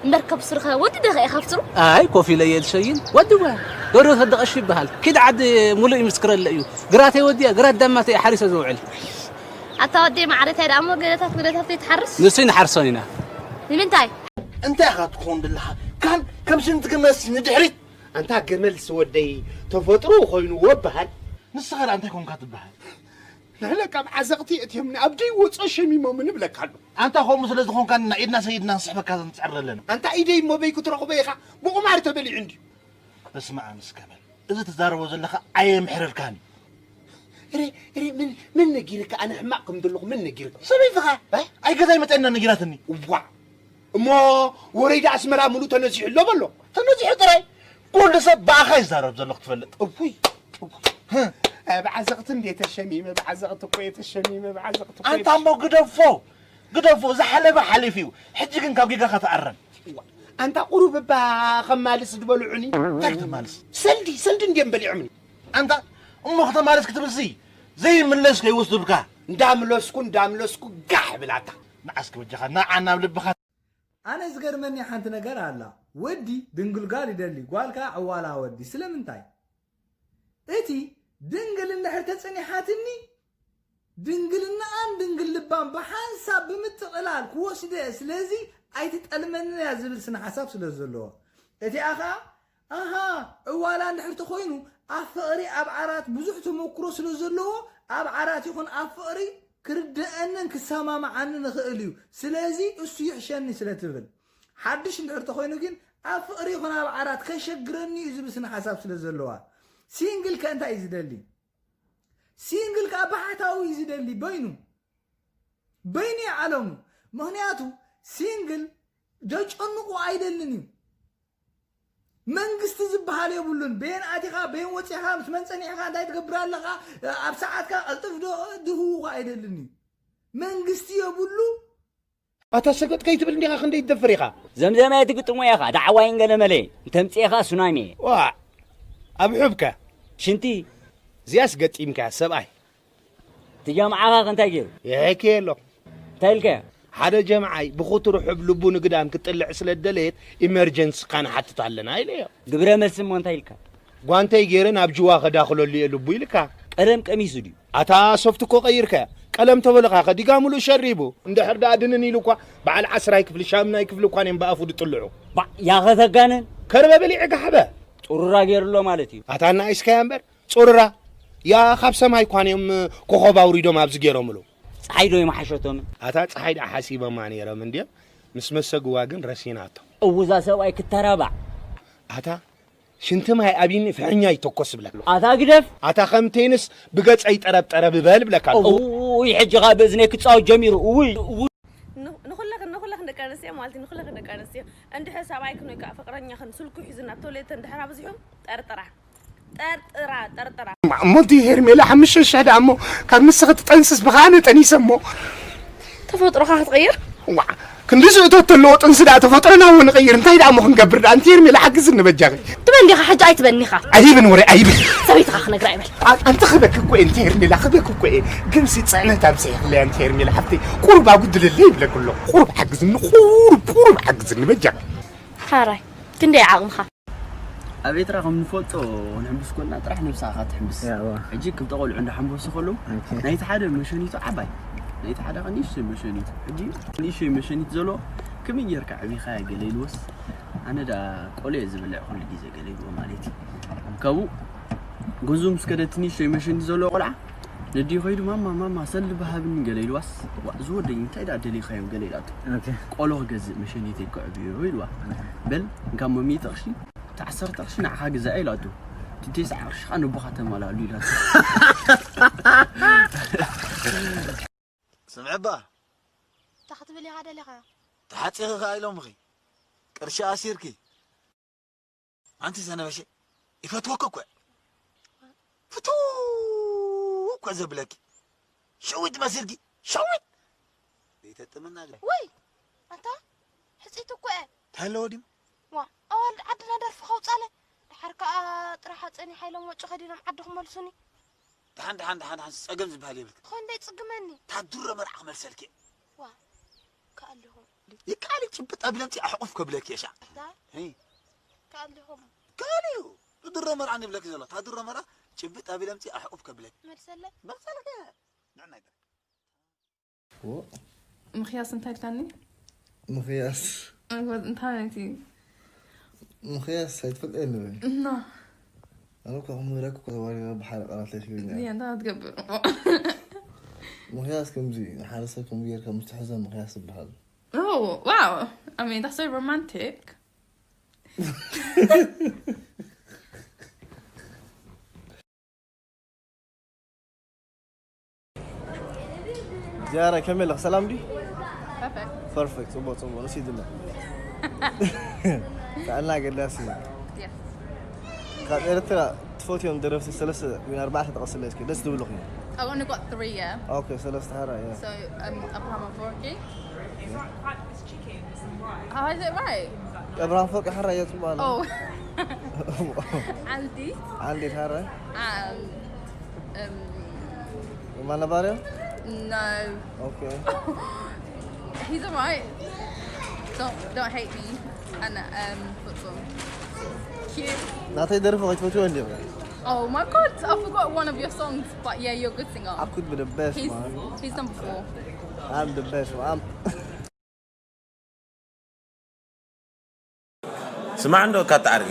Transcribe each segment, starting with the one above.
እምበር ከብስርኸ ወዲ ደኸ ኢኻ ብስሩ? ኣይ ኮፍ ኢለ እየ ዝሸይን። ወዲ ጓ ዶሮ ተደቐሽ ይበሃል። ኪድ ዓዲ ሙሉእ ይምስክረለ እዩ። ግራተይ ወዲያ ግራት ዳማተይ ሓሪሰ ዝውዕል። ኣታ ወዲ ማዕረታይ ደኣ እሞ ገለታት ገለታት ትሓርስ? ንሱ ንሓርሶን ኢና። ንምንታይ? እንታይ ኢኻ ትኸውን ዘለኻ? ካን ከም ሽንቲ ግመስ ንድሕሪት። ኣንታ ገመል ስወደይ ተፈጥሮ ኮይንዎ በሃል። ንስኻ ደኣ እንታይ ኮንካ ትበሃል? ንሕና ካብ ዓዘቕቲ እትዮምኒ ኣብ ደይ ወጾ ሸሚሞም ንብለካ ኣሎ። ኣንታ ከምኡ ስለ ዝኾንካ እና ኢድና ሰይድና ንስሕበካ ንጽዕር ኣለና። ኣንታ ኢደይ እሞ በይ ክትረኽቦ ኢኻ ብቑማር ተበሊዑ እንድዩ። በስመ ኣብ እስከ በል። እዚ ትዛረቦ ዘለኻ ኣየምሕረልካን እዩ። እረ እረ ምን ምን ነጊርካ ኣነ ሕማቕ ከም ዘለኹ ምን ነጊርካ? ሰበይትኻ እ? ኣይ ገዛይ መጠና ነጊራትኒ። እዋ እሞ ወረይዳ ኣስመራ ሙሉ ተነዚሑ ኣሎ በሎ። ተነዚሑ ጥራይ ኩሉ ሰብ ብኣኻ ይዛረብ ዘሎ ክትፈልጥ። እውይ እውይ። እ፣ ብዓዘቕቲ እንዴ ተሸሚመ ብዓዘቕቲ እኮ እየ ተሸሚመ ብዓዘቕቲ እኮ እየ ኣንታ እሞ ግደፎ ግደፎ ዝሓለፈ ሓሊፉ እዩ። ሕጂ ግን ካብ ጌጋኻ ተኣረም። እዋ፣ ኣንታ ቁሩብ እባ ከማልስ ዝበልዑኒ። እንታይ ክተማልስ? ሰልዲ ሰልዲ እንድዮም በሊዖምኒ። ኣንታ እሞ ክተማልስ ክትብልሲ ዘይምለስ ከይወስዱልካ። እንዳምለስኩ እንዳምለስኩ ጋሕ ብላታ። ንዓስኪ በጃኻ ንዓ ናብ ልብኻ። ኣነ ዝገርመኒ ሓንቲ ነገር ኣላ። ወዲ ድንግል ጓል ይደሊ፣ ጓል ከኣ ዕዋላ ወዲ። ስለምንታይ? እቲ ድንግል እንድሕር ተጸኒሓትኒ፣ ድንግልናኣን ድንግል ልባን ብሓንሳብ ብምጥቕላል ክወስዶ እየ። ስለዚ ኣይትጠልመንን እያ ዝብል ስነ ሓሳብ ስለ ዘለዎ። እቲኣ ኸኣ፣ ኣሃ፣ ዕዋላ እንድሕር ተኾይኑ፣ ኣብ ፍቕሪ ኣብ ዓራት ብዙሕ ተመክሮ ስለ ዘለዎ፣ ኣብ ዓራት ይኹን ኣብ ፍቕሪ ክርደአንን ክሰማምዓንን ይኽእል እዩ። ስለዚ እሱ ይሕሸኒ ስለ ትብል። ሓድሽ እንድሕር ተኾይኑ ግን ኣብ ፍቕሪ ይኹን ኣብ ዓራት ከሸግረኒ እዩ ዝብል ስነ ሓሳብ ስለ ዘለዋ። ሲንግል ከ እንታይ እዩ ዝደሊ? ሲንግል ከኣ ባሕታዊ እዩ ዝደሊ በይኑ። በይኑ እዩ ዓለሙ። ምኽንያቱ ሲንግል ደጨንቑ ኣይደልን እዩ። መንግስቲ ዝበሃል የብሉን። በየን ኣቲኻ፣ በየን ወጺኻ፣ ምስ መን ጸኒሕኻ፣ እንታይ ትገብር ኣለኻ፣ ኣብ ሰዓትካ ቀልጥፍ ዶ ድህውኻ ኣይደልን እዩ። መንግስቲ የብሉ። ኣታ ሰገጥ ከይትብል እንዲኻ ክንደይ ትደፍር ኢኻ? ዘምዘመ ትግጥሞ ኢኻ፣ ዳዕዋይን ገለመለ፣ እንተምጽኤኻ ሱናሚ። ዋ፣ ኣብ ሑብከ። ሽንቲ። እዚኣስ ገጢምካ ሰብኣይ። እቲ ጀምዓኻ ከ እንታይ ገይሩ? ይሕክየ ኣሎ። እንታይ ኢልካዮ? ሓደ ጀምዓይ ብኹቱር ሑብ ልቡ ንግዳም ክጥልዕ ስለ ደለየት ኢመርጀንሲ ካ ንሓትት ኣለና ኢለዮ። ግብረ መልሲ እሞ እንታይ ኢልካ? ጓንተይ ገይረ ናብ ጅዋ ከዳኽለሉ እየ ልቡ ኢልካ። ቀለም ቀሚሱ ድዩ? ኣታ ሶፍት እኮ ቀይርካያ። ቀለም ተበልኻ ከ ዲጋ ሙሉእ ሸሪቡ። እንድሕር ደኣ ድንን ኢሉ እኳ በዓል ዓስራይ ክፍሊ ሻምናይ ክፍሊ እኳ እዮም ብኣፉ ድጥልዑ። ባዕ ያኸ ተጋነን። ከርበ በሊዕ ጋሕበ። ጡሩራ ገይሩ ኣሎ ማለት እዩ። ኣታ እናኢስካያ እምበር ጹሩራ ያ ካብ ሰማይ ኳን እዮም ኮኾብ ኣውሪዶም ኣብዚ ገይሮምሉ። ፀሓይ ዶ ይመሓሸቶምን? ኣታ ፀሓይ ደኣ ሓሲቦማ ነይሮም እንድዮም ምስ መሰግዋ ግን ረሲናቶ። እውዛ ሰብኣይ ክተራባዕ። ኣታ ሽንቲ ማይ ኣብኒ ፍሕኛ ይተኮስ ብለካ። ኣታ ግደፍ። ኣታ ከም ቴንስ ብገፀይ ጠረብ ጠረብ በል ብለካ። እውይ ሕጂ ኸዓ ብእዝነይ ክፃወት ጀሚሩ። እውይ እውይ። ንኹለኽን ንኹለኽን ደቂ ኣንስትዮ ማለት እዩ ንኹለኽን ደቂ ኣንስትዮ እንድሕር ሰብኣይክን ወይ ከዓ ፍቕረኛኽን ስልኩ ሒዙ ናብ ቶሌት እንድሕር ኣብዚሑ ጠርጥራ። ጠርጥራ ጠርጥራ። እሞ እቲ ሄርሜላ ሓሙሽተ ሽሕ ደኣ እሞ ካብ ንስኺ ትጠንስስ ብኸኣ ኣነ ጠኒሰ እሞ። ተፈጥሮኻ ክትቕይር? ዋ ክንዲ ዝእቶ ተለዎ ጥንሲ ደኣ ተፈጥሮና እሞ ንቐይር እንታይ ደኣ እሞ ክንገብር ደኣ ኣንቲ ሄርሜላ ሓግዝኒ በጃኺ። ትበል ዲኻ ሕጂ ኣይትበልኒ ኢኻ። ኣይብን ወረ ኣይብን። ሰበይትኻ ክነግራ ይበል። ኣንቲ ክበክ እኮ እየ እንቲ ሄርሜላ ክበክ እኮ እየ። ግን ሲ ፅዕነት ኣብዚሕኽለይ ኣንቲ ሄርሜላ ሓፍተይ ቁሩብ ኣጉድልለይ ይብለክ ኣሎ። ቁሩብ ሓግዝኒ ቁሩብ ቁሩብ ሓግዝኒ በጃኺ። ሓራይ ክንደይ ዓቕምኻ? ኣብ ኤርትራ ከም ንፈልጦ ንሕምብስ ኮና ጥራሕ ነብስኻ ትሕምብስ። ሕጂ ክልተ ቆልዑ እንዳሓምበሱ ከለዉ ናይቲ ሓደ መሸኒቱ ዓባይ ናይቲ ሓደ ከ ንእሽተይ መሸኒቱ። ሕጂ እቲ ንእሽተይ መሸኒት ዘሎ ከመይ ጌርካ ዕቢኻያ ገለ ኢልዎስ ኣነ ደኣ ቆሎ እየ ዝብልዕ ኩሉ ግዜ ገለ ኢልዎ ማለት እዩ። ካብኡ ገዝኡ ምስ ከደ እቲ ንእሽተይ መሸኒት ዘለዎ ቆልዓ ነዲኡ ከይዱ ማማ ማማ ሰልዲ ብሃብኒ ገለ ኢልዋስ ዋእ ዝወደይ እንታይ ደኣ ደሊኻዮ ገለ ኢላቶ። ቆሎ ክገዝእ መሸኒተይ ከዕብዮ ኢልዋ። በል እንካ እሞ ሚእቲ ቅርሺ እታ ዓሰርተ ቅርሺ ንዓኻ ግዛእ ኢላቶ። እቲ ተስዓ ቅርሺ ኸኣ ነቦኻ ተማልኣሉ ኢላቶ። ስምዕባ። እንታይ ክትብል ኢኻ ደሊኻ? ተሓጺኺ ኸኣ ኢሎምኺ። ቅርሺ ኣሲርኪ። ኣንቲ ዘነበሸ ይፈትወኪ እኮ። ፍትው እኮ ዘብለኪ። ሸዊት መሲልኪ። ሸዊት። ዘይተጥምና ግን። ወይ ኣንታ ሕጽይቲ እኮ እየ። እንታይ ኣለዎ ድዩ? ዋ ኣዋልድ ዓድና ደርፊ ከውጻለ። ድሓር ከኣ ጥራሕ ኣጸኒሓ ኢሎም ወጮ ከዲኖም ዓዲ ክመልሱኒ። ደሓን ደሓን ደሓን ደሓን ጸገም ዝበሃል የብልኪ። ኾንደይ ጽግመኒ። ታዱረ መርዓ ክመልሰልኪ። ዋ ከኣለኹ። ይካል ጭብጥ ኣቢለምፂ ኣሕቁፍ ከብለክ የሻ። ዳይ? ሄይ። ካልዲኹም? ካልዩ። ድሮ መርዓ ንብለክ ዘሎ። ታ ድሮ መርዓ ጭብጥ ኣቢለምፂ ኣሕቁፍ ከብለክ። መልሰለይ? መርሰለክ። ንዕና ይበል። ምኽያስ እንታይ ኢልካኒ? ምኽያስ እንታይ ማለት እዩ? ምኽያስ ኣይትፈልጠኒ ወይ? እና ኣነ እኮ ከምብለክ እኮ ተዋሪረ ብሓደ ቃላት ኣይትግርኛ እዚኣ እንታይ ትገብር? ምኽያስ ከምዚ ንሓደ ሰብ ከምዚ ጌርካ ምስ ትሕዞ ምኽያስ ይበሃል። Oh, wow. I mean, that's so romantic. ዚያራ ከመይ ኣለኽ? ሰላም ድዩ? Perfect. ፐርፌክት። ጽቡቕ ጽቡቕ። ንስ ይድና ጥዕና ኣገዳሲ እዩ። Yes. ካብ ኤርትራ ትፈትዮም ደረፍቲ ሰለስተ ወይ ኣርባዕተ ጠቐስለይ እስኪ፣ ደስ ዝብሉኺ። I've only got three, yeah. ኦኬ፣ ሰለስተ ሓራ እያ። So, um, Abraham Afwerki. How is it right? ኣብርሃም ፈቂ ሓራ እያ ጽቡቕ ኣለ። Oh. Andy. ዓንዴት ሓራ። And, um, ማነባርያ። no. ኦኬ። He's alright. Don't, don't hate me. And, um, football. Cute. ናተይ ደርፊ ከይትፈትዎ እንዲኹ። Oh my god, I forgot one of your songs. But yeah, you're a good singer. I could be the best, He's, man. He's number four. I'm the best, man. I'm ስማዕ እንዶ እካ ተዓርገ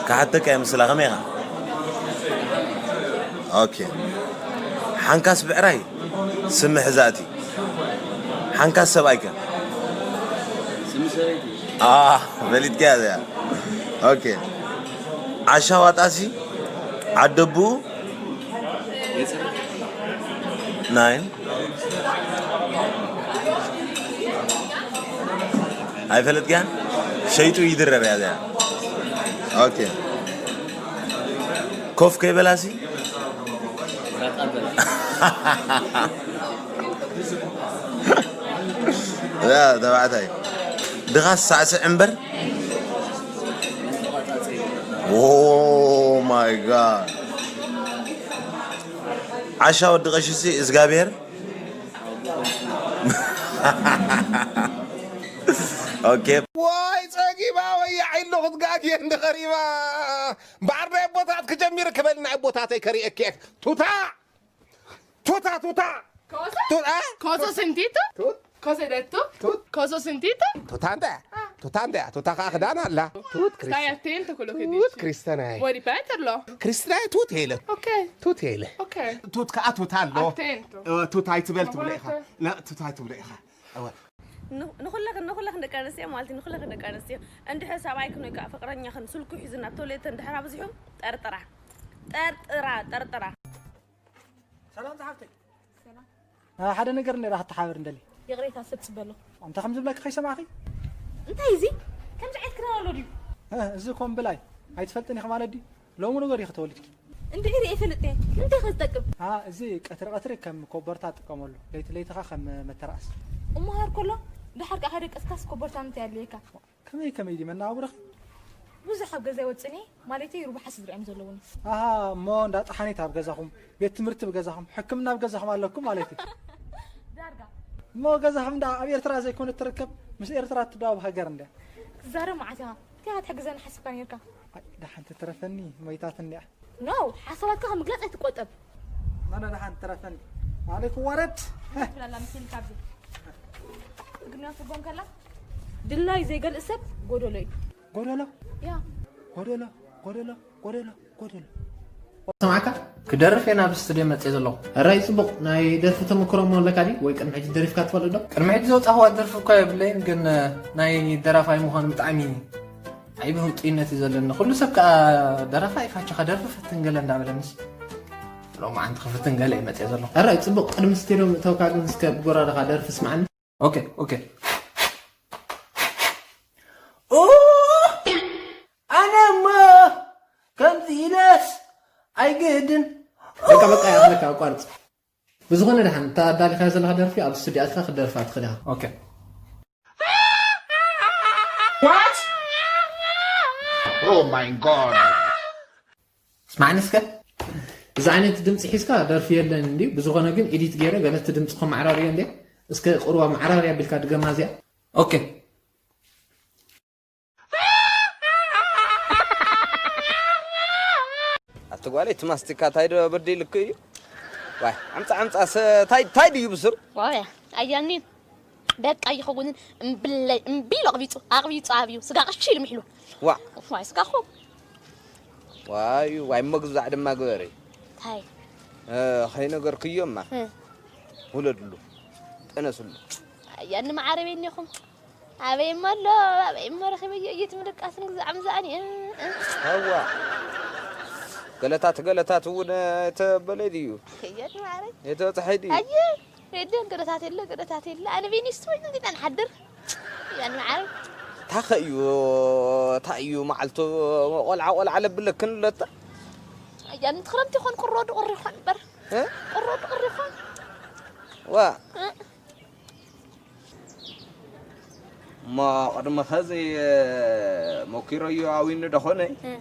ክሓተካ እየ ምስላ ከመይ ኢኻ? ኦኬ። ሓንካስ ብዕራይ ስሚ ሕዛእቲ ሓንካስ ሰብኣይከ? ስሚ ሰበይቲ አ በሊጥካያ እዚኣ። ኦኬ። ዓሻ ዋጣሲ ዓደቡ የፅር ናይን ኣይፈለጥክያን? ሸይጡ ይድረር እያ እዚኣ። ኦኬ። ኮፍ ከይበላሲ ራጣበል ያ ተባዕታይ ድኻ ሳዕስዕ እምበር። Oh my god። ዓሻ ወዲ ቀሽሲ እዝጋብሔር። ኦኬ። ዋይ ጸጊባ ወይ ዓይሎ ክትጋግየ እንዲ ኸሪባ እምበኣር ናይ ኣቦታት ክጀሚር ክበል ናይ ኣቦታተይ ከርእየኪ እየ። ቱታ ቱታ ቱታ Cosa? ቱታ Cosa ho sentito? Tut- Cosa hai detto? Tut- Cosa ho sentito? ቱታ እንተ ቱታ እንተ ቱታ ከዓ ክዳን ኣላ ቱት Stai attento a quello che ቱት dici. ክርስተናይ Vuoi ripeterlo? ክርስተናይ ቱት የለ Ok, ቱት የለ ok. ቱት ከዓ ቱታ ኣሎ Attento. እ፣ ቱት ኣይትበል ትብሎ ኢኻ Guarda. ላ ቱት ኣይትብሎ ኢኻ እወ ንኹለኽን ንኹለኽን ደቂ ኣንስትዮ ማለት እዩ ንኹለኽን ደቂ ኣንስትዮ እንድሕር ሰብኣይክን ወይ ከዓ ፍቅረኛኽን ስልኩ ሒዙ ናብ ቶሌት እንድሕር ኣብዚሑ ጠርጥራ ጠርጥራ ጠርጥራ ሰላም ዝሓፍተይ ሓደ ነገር ነራ ክትሓበር እንደሊ ይቕሬታ ሰብ ጽበሎ ኣንታ ከም ዝብለኪ ከይሰማዕኺ እንታይ እዚ ከምዚ ዓይነት ክዳን ኣሎ ድዩ እዚ ኮምብላይ ኣይትፈልጥን ኢኺ ማለት ድዩ ሎሚ ነገር ኢኺ ተወሊድኪ እንድዒ ርእየ ፈልጥ እየ ንምንታይ ከ ዝጠቅም እዚ ቀትሪ ቀትሪ ከም ኮበርታ ጥቀመሉ ለይቲ ለይቲ ኸ ከም መተራእስ እሞ ሃር ከሎ ድሓር ከዓ ደቀስካስ ኮበርታ ምንታይ ኣድልየካ ከመይ ከመይ ድዩ መናባብሮኺ ብዙሕ ኣብ ገዛ ይወፅኒ ማለተይ ሩባ ሓስ ዝርኦም ዘለውኒ ኣሃ እሞ እንዳ ጠሓኒት ኣብ ገዛኹም ቤት ትምህርቲ ብገዛኹም ሕክምና ኣብ ገዛኹም ኣለኩም ማለት እዩ ዳርጋ እሞ ገዛኹም እንዳ ኣብ ኤርትራ ዘይኮነ ትርከብ ምስ ኤርትራ ትዳወብ ሃገር እንድያ ትዛረብ መዓት ኢኻ እንታይ ኢኻ ትሕግዘኒ ሓሲብካ ነርካ ደሓን ትትረፈኒ ሞይታትኒ እያ no ሓሳባትካ ካብ ምግላፅ ኣይትቆጠብ መነ ደሓን ትረፈኒ ኣነ ክዋረድ ብላላ ምስል ካብዚ ትግርኛ ትርጎም ከላ ድላይ ዘይገልእ ሰብ ጎደሎ እዩ ጎደሎ ያ ጎደሎ ጎደሎ ጎደሎ ጎደሎ ሰማዕካ ክደርፍ እየ ናብ ስቱድዮ መፅእ ዘለኹ ሕራይ ፅቡቕ ናይ ደርፊ ተመክሮ እሞ ኣለካ ድዩ ወይ ቅድሚ ሕጂ ደሪፍካ ትፈልጥ ዶ ቅድሚ ሕጂ ዘውፃኽዋ ደርፊ እኳ የብለይን ግን ናይ ደራፋይ ምዃኑ ብጣዕሚ ዓይቢ ህውጥይነት እዩ ዘለኒ ኩሉ ሰብ ከዓ ደራፋይ ፋቸኻ ደርፊ ፈትን ገለ እንዳበለንስ ሎማዓንቲ ክፍትን ገለ እዩ መፅእ ዘለኹ ሕራይ ፅቡቕ ቅድሚ ስቱድዮ ምእተውካ ግን እስከ ብጎራደኻ ደርፊ ስማዕኒ ኦኬ ኦኬ ኡ ኣነ እሞ ከምዚ ኢለስ ኣይግህድን በቃ በቃ ይኣኽለካ ኣቋርፅ ብዝኾነ ድሓን እታ ኣዳሊኻዮ ዘለኻ ደርፊ ኣብ ስቱዲዮ ኣትካ ክደርፋ ትኽእል ኢኻ ኦኬ What? Oh my god. ስማዕኒ እስከ እዚ ዓይነት ድምፂ ሒዝካ ደርፊ የለን እንድዩ ብዝኾነ ግን ኢዲት ገይረ ገለ እቲ ድምፂ ከመዓራርዮ እንድየ እስከ ቁሩባ መዓራርያ ኣቢልካ ድገማ እዚኣ ኦኬ። ኣቲ ጓለይ፣ እቲ ማስቲካ ታይ ዶ በዲልክ እዩ? ዋይ፣ ኣምጻ፣ ኣምጻ፣ ሰ-፣ ታይ፣ ታይ ድዩ ብስሩ? ዋይ፣ ኣያኒ፣ በቃ ይኸውንን እምብለይ፣ እምቢ ኢሉ ኣቕቢጹ፣ ኣቕቢጹ ኣብዩ፣ ስጋ ቅሽ ኢሉ ምሒሉ። ዋ። ዋይ፣ ስጋ ኹም። ዋይ፣ ዋይ፣ እሞ ግዛዕ ድማ ግበሪ። ታይ? እ፣ ኸይነገርክዮማ፣ እ። ውለድሉ፣ ጠነስሉ። ኣያኒ፣ መዓረ በይኒ ኢኹም። ኣበይ እሞ ኣሎ፣ ኣበይ እሞ ረኺበዮ እዩ፣ እቲ ምድቃስን ግዛዕ ምዛእን እዩ። እ፣ እ። ሃዋ። ገለታት፣ ገለታት እውን፣ እ፣ ተበለ ድዩ? ኣያኒ፣ መዓረ። የተበጽሐ ድዩ? ኣየ፣ የለን፣ ገለታት የለ፣ ገለታት የለ። ኣነ በይኒ ስቶ ኢሉ እንዲና ንሓድር። ኣያኒ፣ መዓረ። ታኸ እዩ፣ ታይ እዩ መዓልቱ ቆልዓ፣ ቆልዓ ለብለክን ለታ? ኣያኒ፣ እቲ ክረምቲ ይኾን፣ ቁሮ ድቑር ይኾን እምበር። እ? ቁሮ ድቑር ይኾን። ዋ። እ? እሞ ቅድሚ ኸዚ መኪረዮ ኣዊኑ ደኾነ? እ።